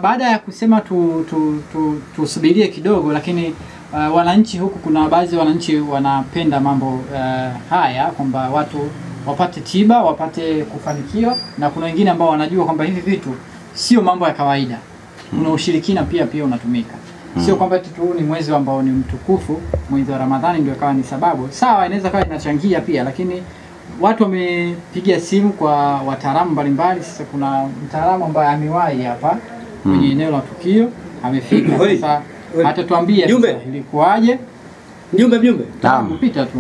Baada ya kusema tusubirie kidogo, lakini wananchi huku, kuna baadhi ya wananchi wanapenda mambo haya kwamba watu wapate tiba, wapate kufanikiwa, na kuna wengine ambao wanajua kwamba hivi vitu sio mambo ya kawaida. Kuna ushirikina pia unatumika. Sio kwamba tu ni mwezi ambao ni mtukufu, mwezi wa Ramadhani ndio kawa ni sababu. Sawa, inaweza kawa inachangia pia, lakini watu wamepiga simu kwa wataalamu mbalimbali. Sasa kuna mtaalamu ambaye amewahi hapa kwenye eneo la tukio, amefika sasa, atatuambia ilikuwaje. Mjumbe. Naam. Mpita tu.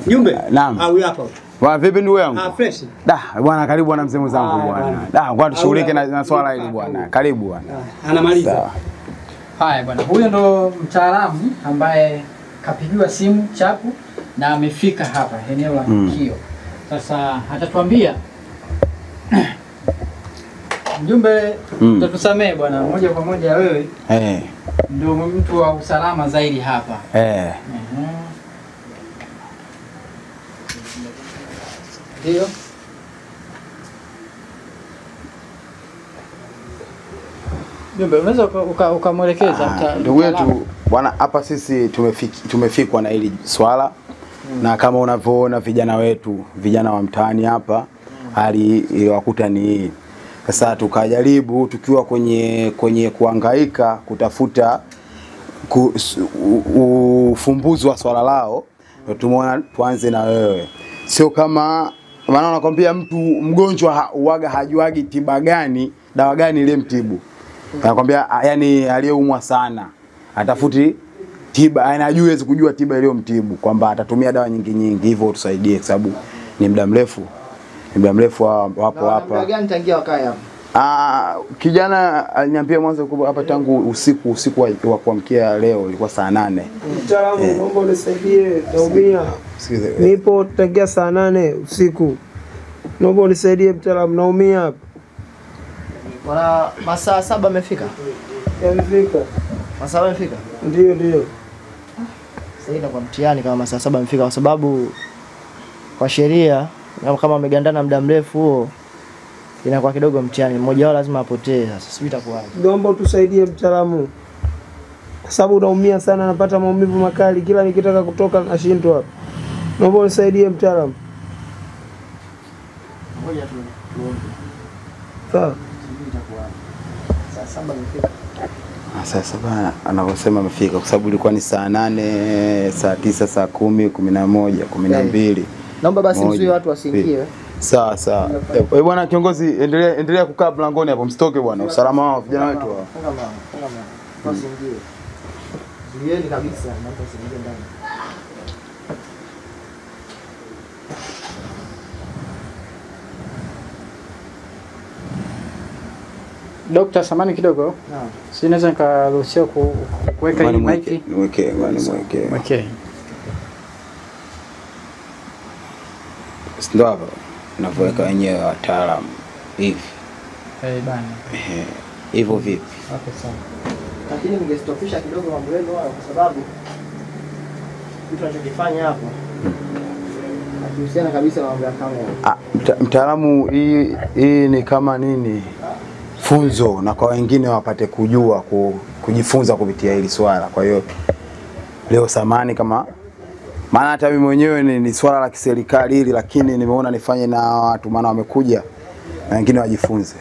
Mjumbe. Naam. Au hapa. Bwana vipi ndugu yangu? Ah, fresh. Da, bwana karibu bwana mzee mwenzangu bwana. Da, ngoja tushughulike na swala hili bwana. Karibu bwana. Anamaliza. Haya bwana, huyo ndo mtaalamu ambaye kapigiwa simu chapu na amefika hapa eneo la tukio. Sasa atatuambia. Mjumbe, utatusamee bwana, moja kwa moja wewe. Ndio mtu wa usalama zaidi hapa. Ndio. Mjumbe, unaweza ukamwelekeza ndugu yetu bwana. Hapa sisi tumefikwa na hili swala. Na kama unavyoona vijana wetu, vijana wa mtaani hapa, hali iliwakuta ni hii. Sasa tukajaribu tukiwa kwenye kuhangaika kutafuta ufumbuzi wa swala lao, tumeona tuanze na wewe. Sio kama maana nakwambia mtu mgonjwa uaga hajuagi tiba gani, dawa gani ile mtibu. Anakwambia yani aliyeumwa sana atafuti tiba, anajua hawezi kujua tiba iliyomtibu kwamba atatumia dawa nyingi nyingi, hivyo tusaidie kwa sababu ni muda mrefu. Ni muda mrefu wapo hapa. Muda gani tangia wakae hapa? Kijana aliniambia mwanzo kubwa hapa tangu usiku wa kuamkia leo ilikuwa saa 8. Mtaalamu, naomba unisaidie, naumia. Nipo tangia saa 8 usiku. Naomba unisaidie mtaalamu, naumia hapa. Bwana, masaa 7 amefika? Yamefika. Masaa 7 amefika? Ndio. Sasa inakuwa mtihani kama masaa 7 amefika, kwa sababu kwa sheria kama wamegandana muda mrefu huo inakuwa kidogo mtihani, mmoja wao lazima apotee. Sasa sijui itakuwaje. Naomba utusaidie mtaalamu, kwa sababu naumia sana, napata maumivu makali, kila nikitaka kutoka nashindwa. Naomba unisaidie mtaalamu. Ngoja tu tuombe. Sawa. Sijui itakuwaje. Saa 7 amefika. Saa 7 anavyosema amefika, kwa sababu ilikuwa ni saa 8, saa 9, saa 10, 11, 12. Naomba basi mzuie watu wasiingie. Sawa sawa. Bwana kiongozi, endelea kukaa mlangoni hapo, msitoke bwana. Usalama wao vijana wetu hao. Funga mlango. Wasiingie. Zuieni kabisa, naomba wasiingie ndani. Dokta, samani kidogo. Naam. Si naweza nikaruhusiwa kuweka hii mic? Niweke. Okay. Ndio hapo navyoweka wenyewe wataalamu hivi. Bana. Hivyo vipi? Hapo sawa. Lakini ningestopisha kidogo mambo yenu hayo, kwa sababu kitu tunachokifanya hapo hakihusiana kabisa na mambo ya kamera. Mtaalamu, hii ni kama nini? Funzo, na kwa wengine wapate kujua kujifunza kupitia hili swala. Kwa hiyo leo samani kama maana hata mimi mwenyewe ni swala la kiserikali hili, lakini nimeona nifanye na watu maana wamekuja na wengine wajifunze.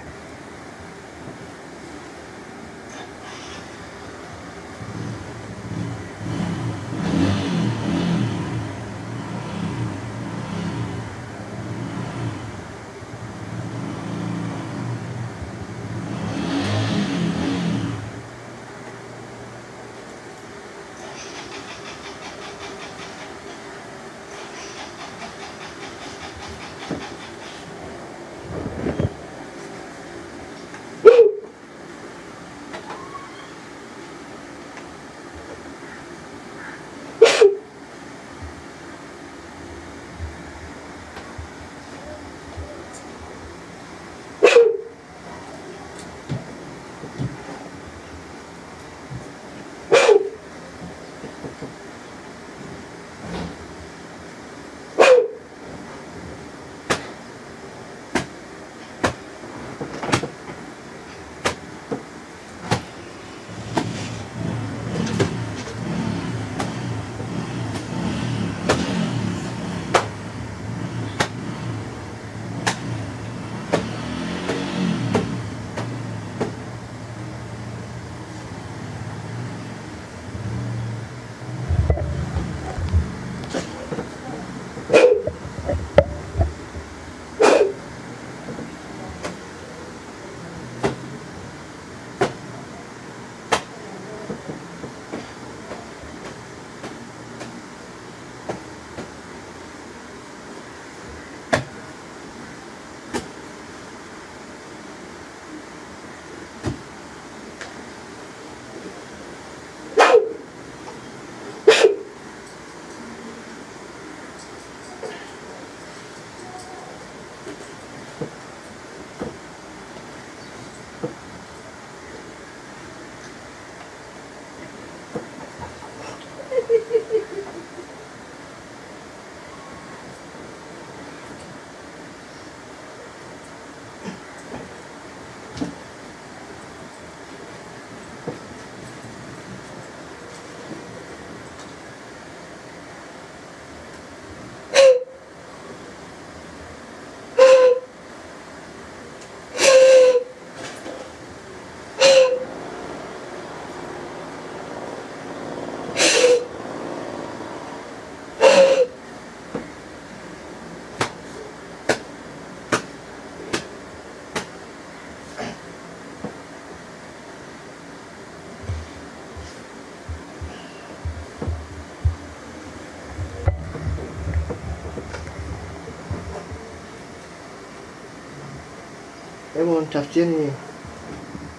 Hebu nitafutieni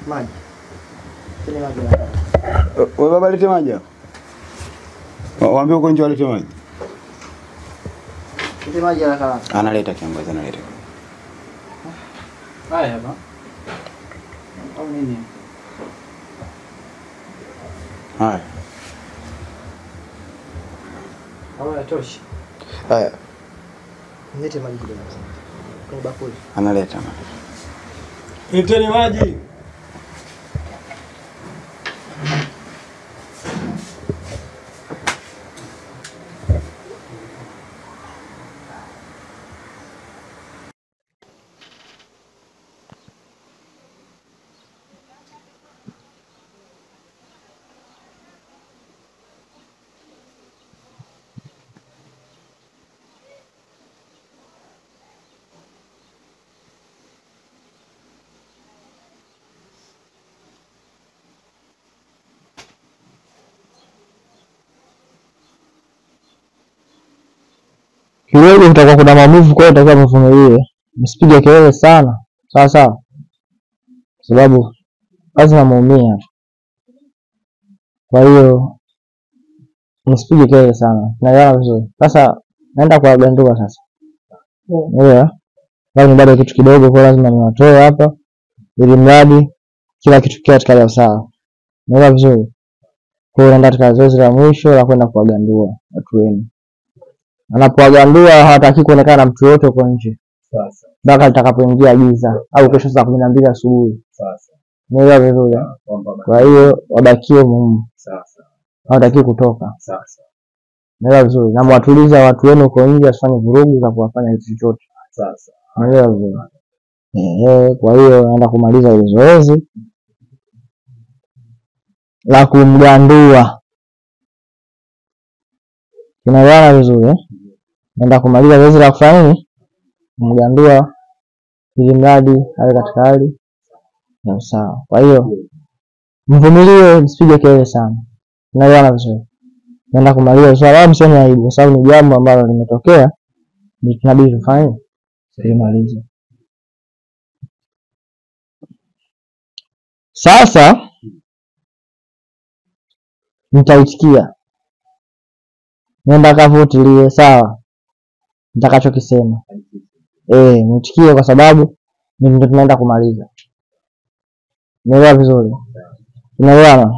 maji. Tena maji. Wewe baba lete maji hapo. Waambie uko nje walete maji. Lete maji haraka haraka. Analeta kiongozi, analeta. Haya hapa. Au nini? Haya. Au yatoshi. Haya. Lete maji kidogo. Kwenye bakuli. Analeta. Leteni maji. Kidogo kutakuwa kuna maumivu, kwa hiyo itakuwa mvumilie, msipige kelele sana, sawa sawa, sababu lazima muumie. Kwa hiyo msipige kelele sana, naelewa vizuri. Sasa naenda kuwagandua sasa, yeah. Bado bado kitu kidogo, kwa lazima niwatoe hapa, ili mradi kila kitu kiwe katika hali ya usawa, naelewa vizuri. Kwa hiyo naenda katika zoezi la mwisho la kwenda kuwagandua watu wenu. Anapowagandua hawataki kuonekana na mtu yoyote huko nje mpaka litakapoingia giza au kesho saa 12 asubuhi. Nielewa vizuri. Kwa hiyo wabakie muhimu, hawataki kutoka. Nielewa vizuri, na mwatuliza watu wenu huko nje wasifanye vurugu za kuwafanya kitu chochote. Nielewa vizuri. Kwa hiyo naenda kumaliza ile zoezi la kumgandua. Tunaelewana vizuri eh? Naenda kumaliza zoezi la kufanya nini? Kumgandua ili mradi awe katika hali ya usawa. Kwa hiyo mvumilie, msipige kelele sana. Tunaelewana vizuri. Naenda kumaliza swala, wala msione aibu, kwa sababu ni jambo ambalo limetokea, ni tunabidi tufanye tulimalize. Sasa nitaitikia, nenda kavutilie, sawa, nitakachokisema. Nitikie kwa sababu ndio tunaenda kumaliza. Umeelewa vizuri? Unaelewana?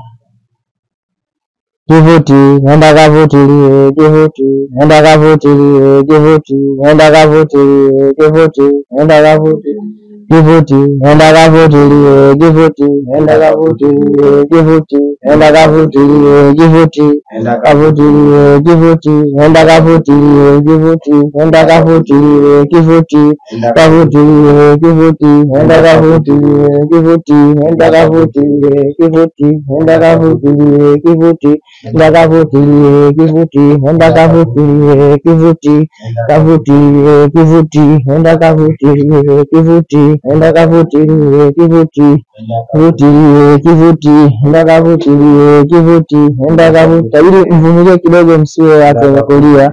Kivuti, nenda kavutilie, kivuti, nenda kavutilie, kivuti, nenda kavutilie, kivuti, nenda kavutilie, kivuti, nenda kavutilie, kivuti, nenda kavutilie, kivuti, nenda kavutilie, kivuti, nenda kavutilie, kivuti, nenda kavutilie, kivuti, nenda kavutilie, kivuti, kavutilie, kivuti, nenda kavutilie, kivuti, nenda kavutilie, kivuti, nenda kavutilie, kivuti, nenda kavutilie, kivuti, nenda kavutilie, kivuti, kavutilie, kivuti, nenda kavutilie, kivuti, nenda kavutilie, kivuti, kavutilie, kivuti, nenda kavutilie, kivuti, nenda kavuta. Ili mvumilie kidogo, msiwe watu wenye kulia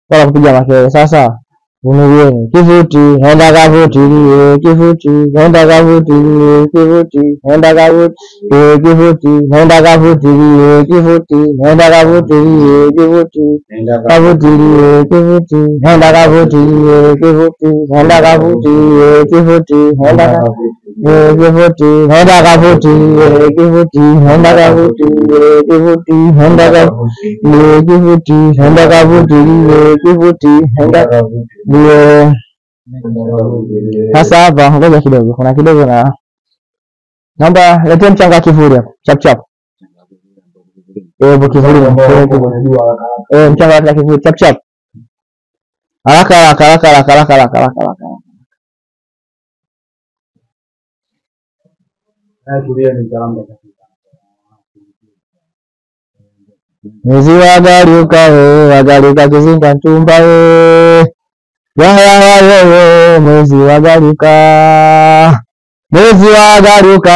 wala kupiga makelele. Sasa vumilieni. Kivuti, nenda kavutilie, kivuti, nenda kavutilie, kivuti, nenda kavutilie, kivuti, nenda kavutilie, kivuti, nenda kavutilie, kivuti, kavutilie, kivuti, nenda kavutilie, kivuti, nenda kavutilie, kivuti, nenda kavutilie, kivuti, nenda kavutilie, kivuti, nenda kavutilie, kivuti, nenda kavutilie, kivuti, nenda kavutilie, kivuti, nenda kavutilie. Sasa hapa ngoja kidogo, kuna kidogo na naomba letea mchanga kivuli hapo, chap chap. Hapo kivuli, mchanga wa kivuli chap chap. Haraka haraka haraka haraka haraka haraka haraka haraka. Mwezi wagaruka wagaruka kizinga ntumba we. Waya mwezi wagaruka, mwezi wagaruka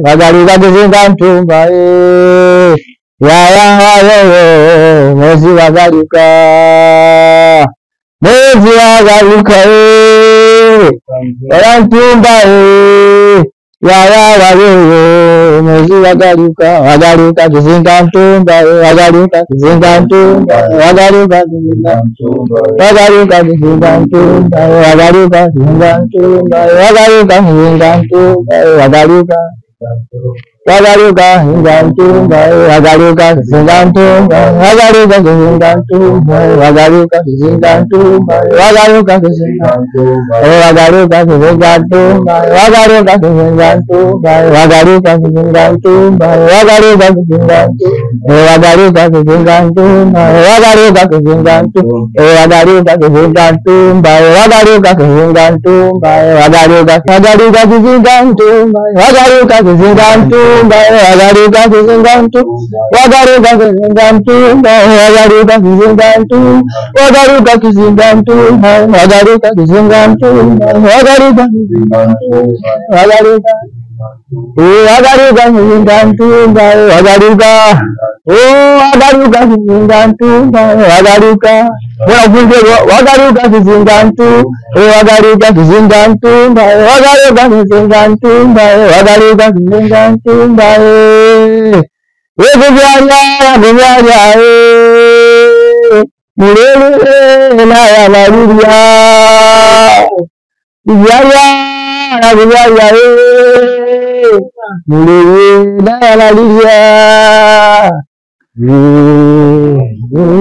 wagaruka kizinga ntumba we. Waya mwezi wagaruka, Mwezi wagaruka wala ntumba ya ya mwezi wagaruka wagaruka kizinga ntumba wagaruka kizinga ntumba wagaruka kizinga ntumba wagaruka kizinga ntumba wagaruka kizinga ntumba wagaruka kizinga ntumba wagaruka wagaruka kizinga ntumba wagaruka kizinga ntumba wagaruka kizinga ntumba wagaruka kizinga ntumba wagaruka kizinga ntumba wagaruka kizinga ntumba wagaruka kizinga ntumba wagaruka kizinga ntumba wagaruka kizinga ntumba wagaruka kizinga ntumba wagaruka kizinga ntumba wagaruka kizinga ntumba wagaruka kizinga ntumba wagaruka wagaruka kizinga ntumba wagaruka kizinga ntumba wagaruka kizinga ntumba wagaruka kizinga ntumba wagaruka kizinga ntumba wagaruka kizinga ntumba wagaruka kizinga ntumba wagaruka kizinga ntumba wagaruka wagaruka kizinga ntumba wagaruka wagaruka kizinga ntumba wagaruka wagaruka kizinga ntumba wagaruka kizinga ntumba wagaruka kizinga ntumba wagaruka kizinga ntumba wekubyalya mulele naya malulya kubyalya kubyalya mulele naya malulya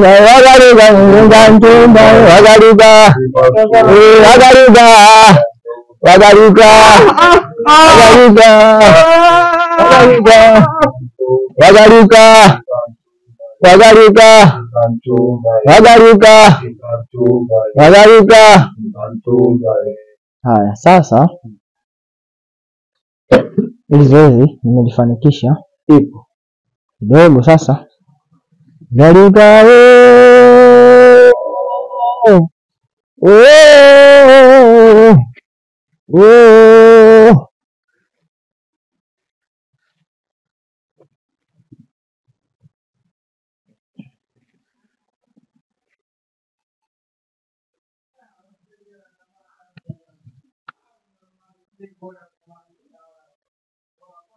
wagaruka kizinga ntumba wagaruka wagaruka wagaruka wagaruka wagaruka wagaruka wagaruka wagaruka wagaruka. Haya, sasa hili zoezi nimelifanikisha ipo kidogo. Sasa garuka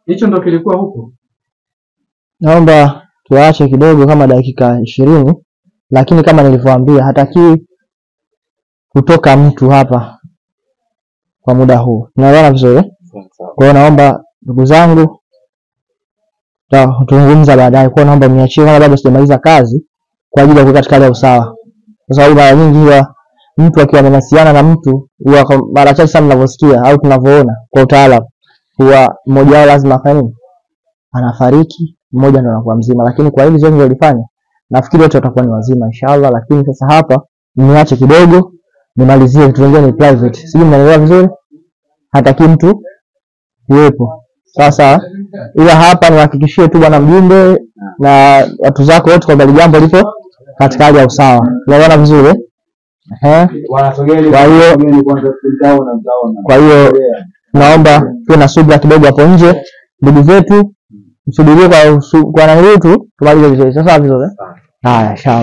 Hicho ndo kilikuwa huko. Naomba tuache kidogo kama dakika 20, lakini kama nilivyoambia hataki kutoka mtu hapa kwa muda huu. Tunaelewana vizuri? Kwa hiyo naomba ndugu zangu tutazungumza baadaye. Kwa hiyo naomba mniachie kama bado sijamaliza kazi kwa ajili ya kuweka katika hali ya usawa. Kwa sababu mara nyingi huwa mtu akiwa amenasiana na mtu huwa mara chache sana tunavyosikia au tunavyoona kwa utaalamu huwa mmoja wao lazima afanye nini? Anafariki, mmoja ndo anakuwa mzima. Lakini kwa hili zoezi nililofanya nafikiri wote watakuwa ni wazima inshallah. Lakini sasa hapa niache kidogo nimalizie vitu vingine ni private. Sijui mnaelewa vizuri? Hataki mtu kuwepo. Sasa ila hapa niwahakikishie tu bwana mjumbe na watu zako wote kwamba jambo lipo katika hali ya usawa. Unaelewana vizuri? Ehe. Kwa hiyo naomba tuwe na subira kidogo hapo nje ndugu zetu, msubirie kwa nani tu tumalize vizuri. Sasa vizuri. Haya, inshallah.